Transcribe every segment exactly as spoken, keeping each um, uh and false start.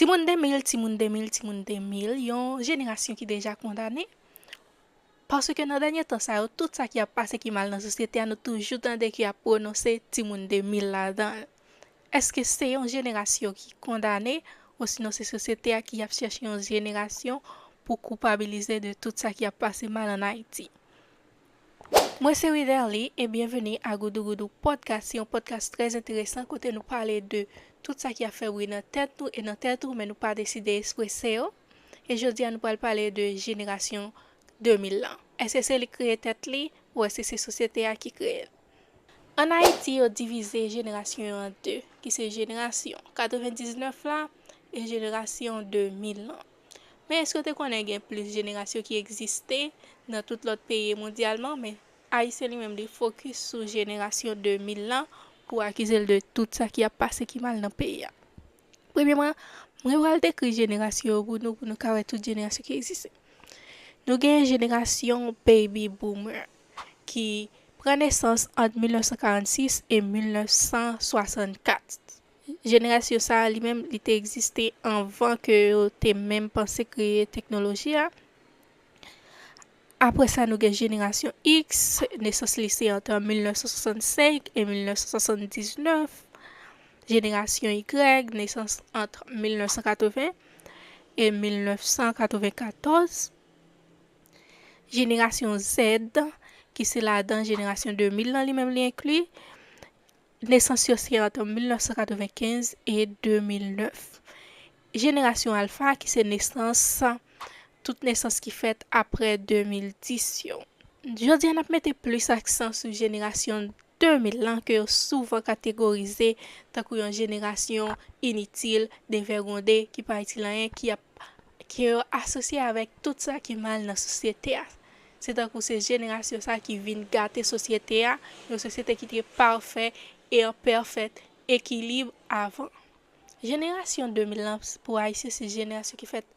Timoun de mil, timoun de mil, timoun de mil, yon jenerasyon ki deja kondane. Paske nan dènye tan sa yo, tout sa ki ap pase ki mal nan sosyete a, nou toujou tande ki ap pwononse timoun de mil ladan l. Èske se yon jenerasyon ki kondane, osinon se sosyete a ki ap chèche yon jenerasyon pou koupabilize de tout sa ki ap pase mal ann Ayiti? Mwen se Widerly e byenveni a Goudougoudou Podcast. Se yon podcast trè enteresan kote nou pale de tout sa ki ap fè bri nan tèt nou e nan tèt ou, men nou pa deside esprese yo. E jodi a, nou pral pale de jenerasyon de mil lan. Èske se li k kreye tèt li ou èske se sosyete a ki kreye l? Ann Ayiti, yo divize jenerasyon yo an de, ki se jenerasyon katrevendiznèf la e jenerasyon de mil lan. Men èske w te konnen gen plis jenerasyon ki egziste nan tout lòt peyi mondyalman, men Ayisyen li menm li fokis sou jenerasyon de mil lan pou akize l de tout sa ki ap pase ki mal nan peyi a? Premyèman, mwen pral dekri jenerasyon yo pou nou, pou nou ka wè tout jenerasyon ki egziste. Nou gen jenerasyon baby boomer ki pran nesans ant mil nèf san karannsis e mil nèf san swasannkat. Jenerasyon sa a li menm, li te egziste anvan ke yo te menm panse kreye teknoloji a. Apre sa, nou gen jenerasyon X, nesans li se ant mil nèf san swasannsenk e mil nèf san swasanndiznèf. Jenerasyon Y, nesans ant mil nèf san katreven e mil nèf san katrevenkatòz. Jenerasyon Z, ki se ladan jenerasyon de mil lan li menm li enkli, nesans yo se ant mil nèf san katrevenkenz e de mil nèf. Jenerasyon Alfa, ki se nesans, tout nesans ki fèt apre de mil dis yo. Jodi a, n ap mete plis aksan sou jenerasyon de mil lan ke yo souvan kategorize tankou yon jenerasyon initil, devègonde, ki pa itil anyen, ki ap, ke yo asosye avèk tout sa ki mal nan sosyete a. Se tankou se jenerasyon sa ki vin gate sosyete a, yon sosyete ki te pafè e an pèfèt ekilib avan. Jenerasyon de mil lan pou Ayisyen se jenerasyon ki fèt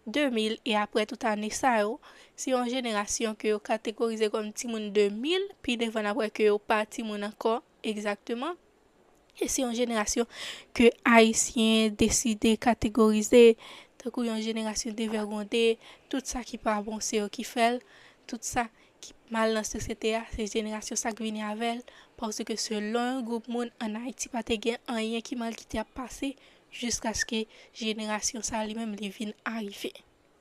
de mil e apre tout ane sa yo, se yon jenerasyon ke yo kategorize kòm timoun de mil, pi devan n ap wè ke yo pa timoun ankò egzakteman. E se yon jenerasyon ke Ayisyen deside kategorize tankou yon jenerasyon devègonde, tout sa ki pa bon se yo ki fè l, tout sa ki mal nan sosyete a, se jenerasyon sa k vini avè l, paske selon yon gwoup moun ann Ayiti pa te gen anyen ki mal ki te ap pase jiskaske jenerasyon sa li menm li vin arive.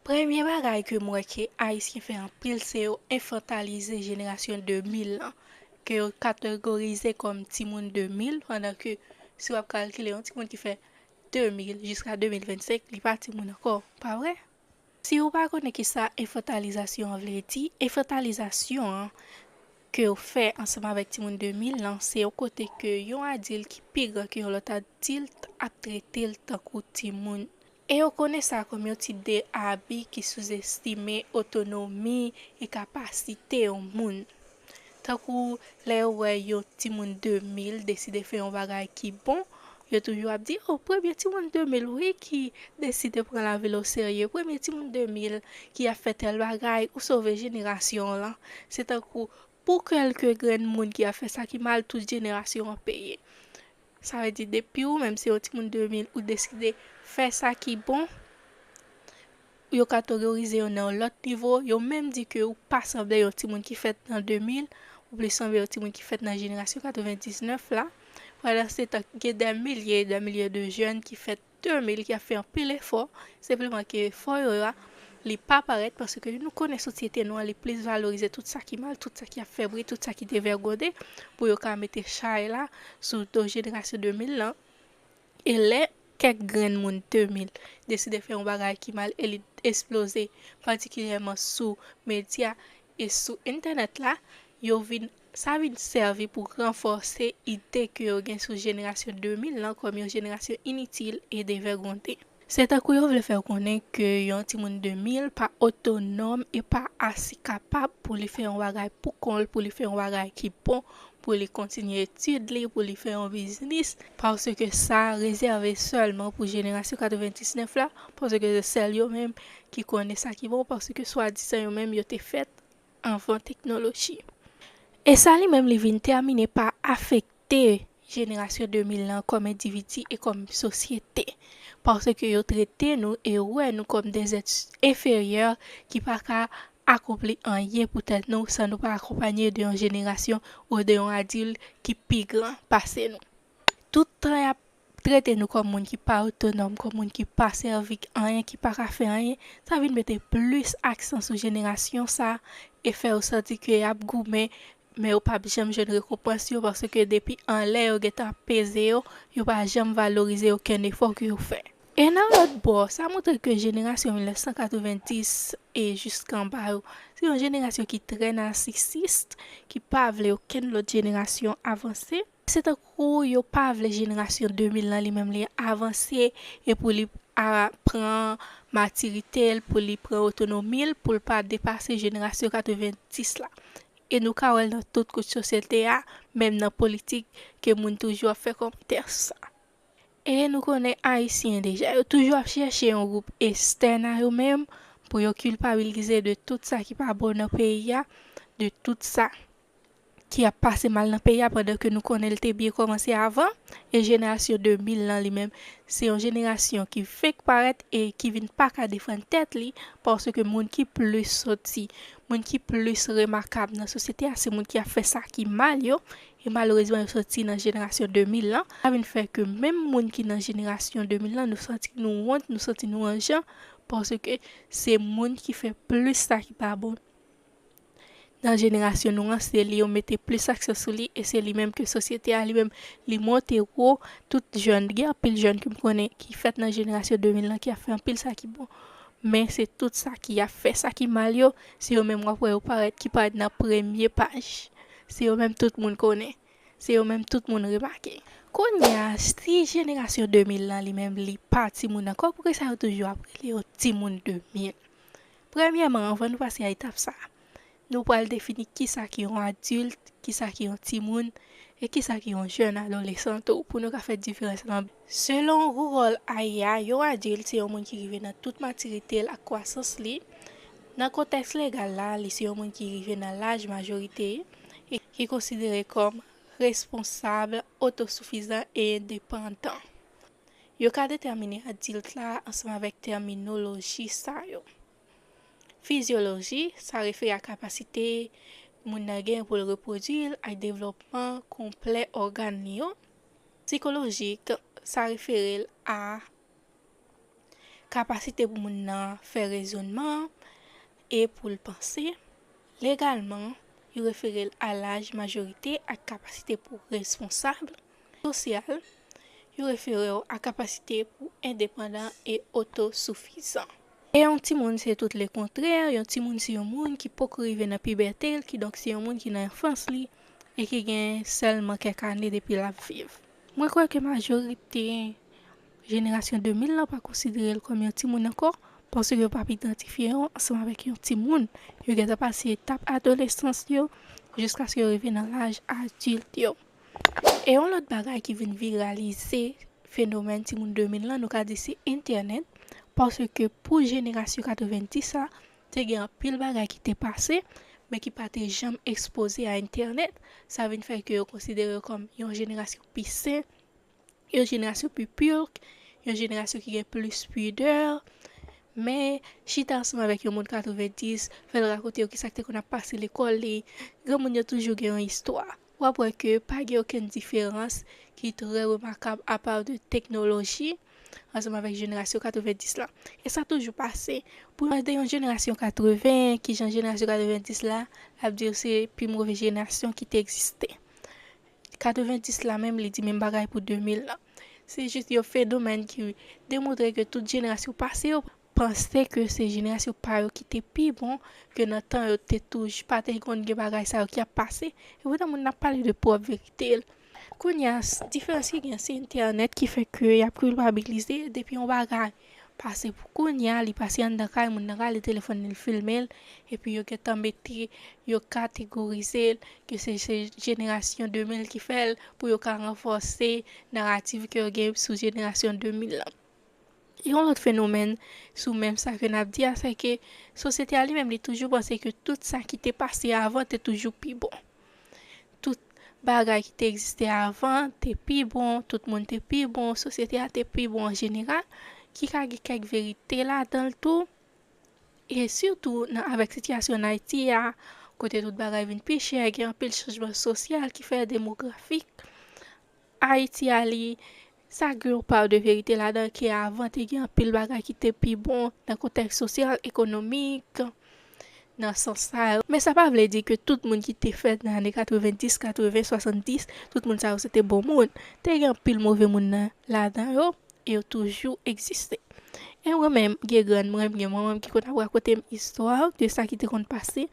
Premye bagay ke m wè ke Ayisyen fè anpil se yo enfantalize jenerasyon de mil lan, ke yo kategorize kòm timoun de mil, pandan ke si w ap kalkile yon timoun ki fè de mil jiska de mil vennsenk, li pa timoun ankò, pa vre? Si w pa konnen kisa enfantalizasyon an vle di, enfantalizasyon an ke yo fè ansanm avèk timoun de mil lan, se yon kote ke yon adilt ki pi gran ke yon lòt adilt ap trete l tankou timoun. E yo konnen sa kòm yon tip de abi ki souzestime otonomi e kapasite yon moun. Tankou lè yo wè yon timoun de mil deside fè yon bagay ki bon, yo toujou ap di, "O, premye timoun de mil, wi, ki deside pran lavi l oserye. Premye timoun de mil ki ap fè tèl bagay, ou sove jenerasyon w lan." Se tankou, pou kèlke grenn moun ki ap fè sa ki mal, tout jenerasyon an peye. Sa vle di, depi ou menm se yon timoun de mil, ou deside fè sa ki bon, yo kategorize yo nan yon lòt nivo, yo menm di ke ou pa sanble yon timoun ki fèt nan de mil, ou plis sanble yon timoun ki fèt nan jenerasyon katrevendiznèf la. Pandansetan, gen dè milye e dè milye de jèn ki fèt de mil ki ap fè anpil efò, senpleman ke efò yo a, li pa parèt paske nou konnen sosyete nou an, li plis valorize tout sa ki mal, tout sa ki ap fè bri, tout sa ki devègonde, pou yo ka mete chay la sou do jenerasyon de mil lan. E lè kèk grenn moun de mil deside fè yon bagay ki mal e li esploze, patikilyèman sou medya e sou entènèt la, yo vin, sa vin sèvi pou ranfòse ide ke yo gen sou jenerasyon de mil lan kòm yon jenerasyon initil e devègonde. Se tankou yo vle fè w konnen ke yon timoun de mil pa otonòm e pa ase kapab pou li fè yon bagay pou kont li, pou li fè yon bagay ki bon, pou li kontinye etid li, pou li fè yon biznis, paske sa rezève sèlman pou jenerasyon katrevendiznèf la, paske se sèl yo menm ki konnen sa ki bon, paske swadizan yo menm yo te fèt anvan teknoloji. E sa li menm li vin tèmine pa afekte jenerasyon de mil lan kòm endividi e kòm sosyete, paske yo trete nou e wè nou kòm de zèt enferyè ki pa ka akonpli anyen pou tèt nou san nou pa akonpanye de yon jenerasyon ou de yon adilt ki pi gran pase nou. Tout tan y ap trete nou kòm moun ki pa otonòm, kòm moun ki pa sèvi anyen, ki pa ka fè anyen, sa vin mete plis aksan sou jenerasyon sa e fè yo santi ke y ap goumen, men yo p ap janm jwenn rekonpans yo, paske depi anlè yo gentan ap peze yo, yo pa janm valorize okenn efò ke yo fè. E nan lòt bò, sa montre ke jenerasyon mil nèf san katrevenndis e jiskanba yo, se yon jenerasyon ki trè nasisis, ki pa vle okenn lòt jenerasyon avanse. Se tankou yo pa vle jenerasyon de mil lan li menm li avanse e pou li a pran matirite l, pou li pran otonomi l, pou l pa depase jenerasyon katrevenndis la. E nou ka wè l nan tout kouch sosyete a, menm nan politik, ke moun toujou ap fè kòmantè sou sa. E nou konnen Ayisyen deja, yo toujou ap chèche yon gwoup ekstèn a yo menm pou yo kilpabilize de tout sa ki pa bon nan peyi a, de tout sa ki ap pase mal nan peyi a, pandan ke nou konnen l te byen kòmanse avan. E jenerasyon de mil lan li menm, se yon jenerasyon ki fenk parèt e ki vin pa ka defann tèt li, paske moun ki plis soti, moun ki plis remakab nan sosyete a, se moun ki ap fè sa ki mal yo, e malerezman yo soti nan jenerasyon de mil lan. Sa vin fè ke menm moun ki nan jenerasyon de mil lan, nou santi nou wont, nou santi nou an jan, paske se moun ki fè plis sa ki pa bon nan jenerasyon nou an, se li yo mete plis aksan sou li, e se li menm ke sosyete a li menm, li monte wo. Tout jèn, gen anpil jèn ke m konnen ki fèt nan jenerasyon de mil lan, ki ap fè anpil sa ki bon. Men se tout sa ki ap fè sa ki mal yo, se yo menm w ap wè yo parèt, ki parèt nan premye paj. Se yo menm tout moun konnen. Se yo menm tout moun remake. Kounye a, si jenerasyon de mil lan li menm li pa timoun ankò, poukisa yo toujou ap rele yo timoun de mil? Premyèman, anvan nou pase a etap sa, nou pral defini kisa ki yon adilt, kisa ki yon timoun, e kisa ki yon jèn adolesan tou, pou nou ka fè diferans lan. Selon Rurale A I A, yon adilt se yon moun ki rive nan tout matirite l ak kwasans li. Nan kontèks legal la, li se yon moun ki rive nan laj majorite e ki konsidere kòm responsab, otosoufizan e endepandan. Yo ka detèmine adilt la ansanm avèk tèminoloji sa yo. Fizyoloji, sa refere a kapasite moun nan gen pou l repwodui l ak devlòpman konplè ògàn li yo. Sikolojik, sa refere l a kapasite pou moun nan fè rezònman e pou l panse. Legalman, yo refere l a laj majorite ak kapasite pou responsab. Sosyal, yo refere w a kapasite pou endepandan e otosoufizan. E yon timoun se tout lekontrè, yon timoun se yon moun ki poko rive nan pibète l, kidonk se yon moun ki nan anfans li e ki gen sèlman kèk ane depi l ap viv. Mwen kwè ke majorite jenerasyon de mil lan pa konsidere l kòm yon timoun ankò, paske yo p ap idantifye yo ansanm avèk yon timoun. Yo gentan pase etap adolesans yo jiskaske yo rive nan laj adilt yo. E yon lòt bagay ki vin viralize fenomèn timoun de mil lan, nou ka di se entènèt, paske pou jenerasyon katrevenndis la, te gen anpil bagay ki te pase, men ki pa te janm ekspoze a entènèt. Sa vin fè ke yo konsidere yo kòm yon jenerasyon pi sen, yon jenerasyon pi pur, yon jenerasyon ki gen plis pidè. Men, chita ansanm avèk yon moun katrevenndis, fè l rakonte w kisa k te konn ap pase lekòl li. Granmoun yo toujou gen yon istwa. W ap wè ke pa gen okenn diferans ki trè remakab apa de teknoloji ansanm avèk jenerasyon katrevenndis la. E sa toujou pase. Pou mande yon jenerasyon katreven, kijan jenerasyon katrevenndis la, l ap di w se pi move jenerasyon ki te egziste. Katrevenndis la menm, li di menm bagay pou de mil lan. Se jis yon fenomèn ki demontre ke tout jenerasyon pase yo panse ke se jenerasyon pa yo ki te pi bon, ke nan tan yo te touj-, pa te konn gen bagay sa yo ki ap pase. E poutan moun nan ap pale de pwòp verite l. Kounye a, s-, diferans ki gen, se entènèt ki fè ke y ap kilpabilize depi yon bagay pase pou kounye a, li pase anndan kay moun nan, rale telefòn li, l filme l, epi yo gentan mete, yo kategorize l ke se, se jenerasyon de mil ki fè l pou yo ka ranfòse naratif ke yo gen sou jenerasyon de mil lan. Yon lòt fenomèn sou menm sa ke n ap di a, se ke sosyete a li menm, li toujou panse ke tout sa ki te pase avan te toujou pi bon. Tout bagay ki te egziste avan te pi bon, tout moun te pi bon, sosyete a te pi bon an jeneral, ki ka gen kèk verite ladan l tou. E sitou nan, avèk sitiyasyon ann Ayiti a, kote tout bagay vin pi chè, gen anpil chanjman sosyal ki fè demografik Ayiti a li, sa gen yon pa de verite ladan ke avan te gen anpil bagay ki te pi bon nan kontèks sosyal, ekonomik, nan sans sa yo. Men sa pa vle di ke tout moun ki te fèt nan ane katrevenndis, katreven, swasanndis, tout moun sa yo se te bon moun. Te gen anpil move moun nan, ladan yo, e yo toujou egziste. E mwen menm, gen grann mwen, gen manman m ki konn ap rakonte m istwa de sa ki te konn pase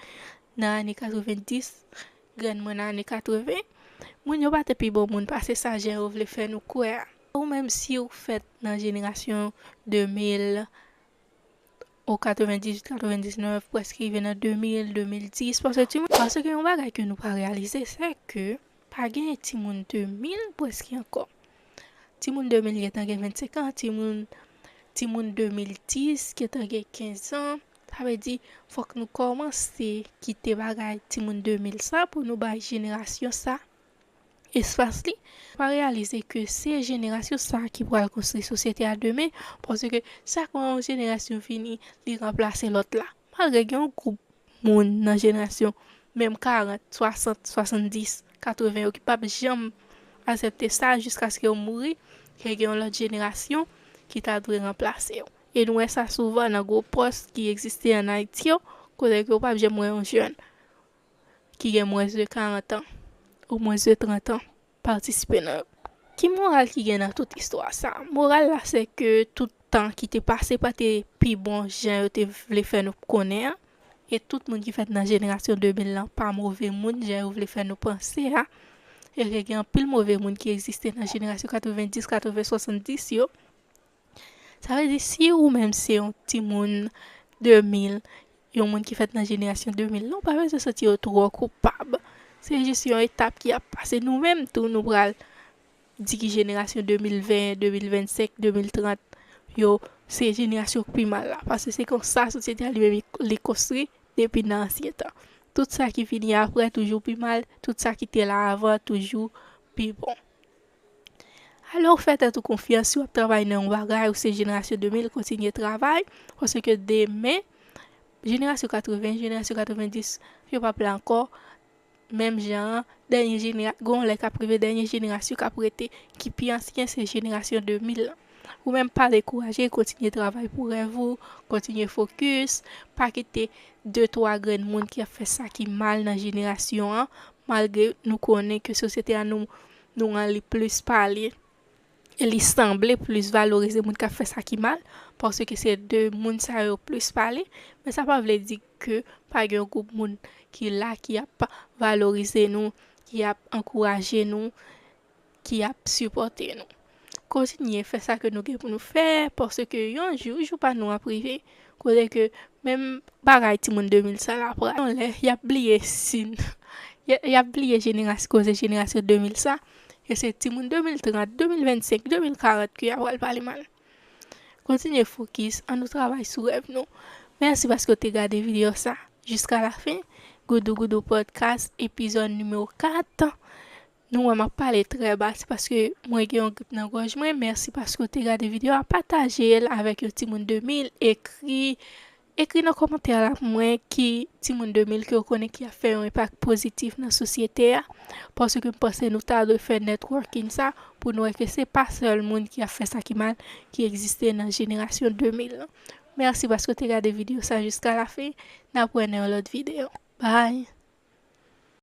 nan ane katrevenndis, grann mwen nan ane katreven. Moun yo pa te pi bon moun pase sa jan yo vle fè nou kwè a. Ou menm, si ou fèt nan jenerasyon de mil, ou katrevendizuit, katrevendiznèf, prèske rive nan de mil, de mil dis, paske timoun, paske yon bagay ke nou pa reyalize, se ke pa gen timoun de mil prèske ankò. Timoun de mil gentan gen vennsenk an, timoun, timoun de mil dis gentan gen kenz an. Sa vle di, fòk nou kòmanse kite bagay timoun de mil sa pou nou bay jenerasyon sa espas li. Pa reyalize ke se jenerasyon sa ki pral konstwi sosyete a demen, paske chak yon jenerasyon vini, li ranplase lòt la. Malgre gen yon gwoup moun nan jenerasyon, menm karant, swasant, swasanndis, katreven yo ki p ap janm aksepte sa jiskaske yo mouri, ke gen yon lòt jenerasyon ki ta dwe ranplase yo. E nou wè sa souvan nan gwo pòs ki egziste ann Ayiti yo, kote ke w p ap janm wè yon jèn ki gen mwens de karant an ou mwens de trant an patisipe nan yo. Ki moral ki gen nan tout istwa sa? Moral la, se ke tout tan ki te pase pa te pi bon jan yo te vle fè nou konnen an. E tout moun ki fèt nan jenerasyon de mil lan pa move moun jan yo vle fè nou panse a. E ke gen anpil move moun ki egziste nan jenerasyon katrevenndis, katreven, swasanndis yo. Sa vle di, si ou menm se yon timoun de mil, yon moun ki fèt nan jenerasyon de mil lan, ou pa bezwen santi yo twò koupab. Se jis yon etap ki ap pase. Nou menm tou, nou pral di ki jenerasyon de mil ven, de mil vennsenk, de mil trant yo, se jenerasyon k pi mal la. Paske se konsa sosyete a li menm li, li konstwi depi nan ansyen tan. Tout sa ki vini apre toujou pi mal, tout sa ki te la avan toujou pi bon. Alò, fè tèt ou konfyans, si w ap travay nan yon bagay, ou se jenerasyon de mil, kontinye travay, paske demen, jenerasyon katreven, jenerasyon katrevenndis, yo p ap la ankò, menm jan an, dènye jenera-, gon lè k ap rive, dènye jenerasyon k ap rete, ki pi ansyen, se jenerasyon de mil lan. Ou menm pa dekouraje, kontinye travay pou rèv ou, kontinye fokis, pa kite de, twa grenn moun ki ap fè sa ki mal nan jenerasyon an, malgre nou konnen ke sosyete a nou, nou an li plis pale, e li sanble plis valorize moun k ap fè sa ki mal, paske se de moun sa yo plis pale, men sa pa vle di ke pa gen yon gwoup moun ki la, ki ap valorize nou, ki ap ankouraje nou, ki ap sipòte nou. Kontinye fè sa ke nou gen pou nou fè, paske yon jou, jou pa nou ap rive, kote ke menm bagay timoun de mil sa la pral. Yon lè, y ap bliye si n-, y, y ap bliye jenerasyon, koze jenerasyon de mil sa, e se timoun de mil trant, de mil vennsenk, de mil karant ke y ap pral pale mal. Kontinye fokis, ann nou travay sou rèv nou. Mèsi paske w te gade videyo sa jiska la fen. Goudougoudou Podcast, epizòd nimewo kat. Nou wè m ap pale trè ba, se paske mwen gen yon grip nan gòj mwen. Mèsi paske w te gade videyo a, pataje l avèk yon timoun de mil, ekri, ekri nan kòmantè la pou mwen ki timoun de mil ke w konnen ki ap fè yon enpak pozitif nan sosyete a, paske m panse nou ta dwe fè networking sa pou nou wè ke se pa sèl moun ki ap fè sa ki mal ki egziste nan jenerasyon de mil lan. Mèsi paske w te gade videyo sa jiska la fen, n ap wè nan yon lòt videyo. Bye!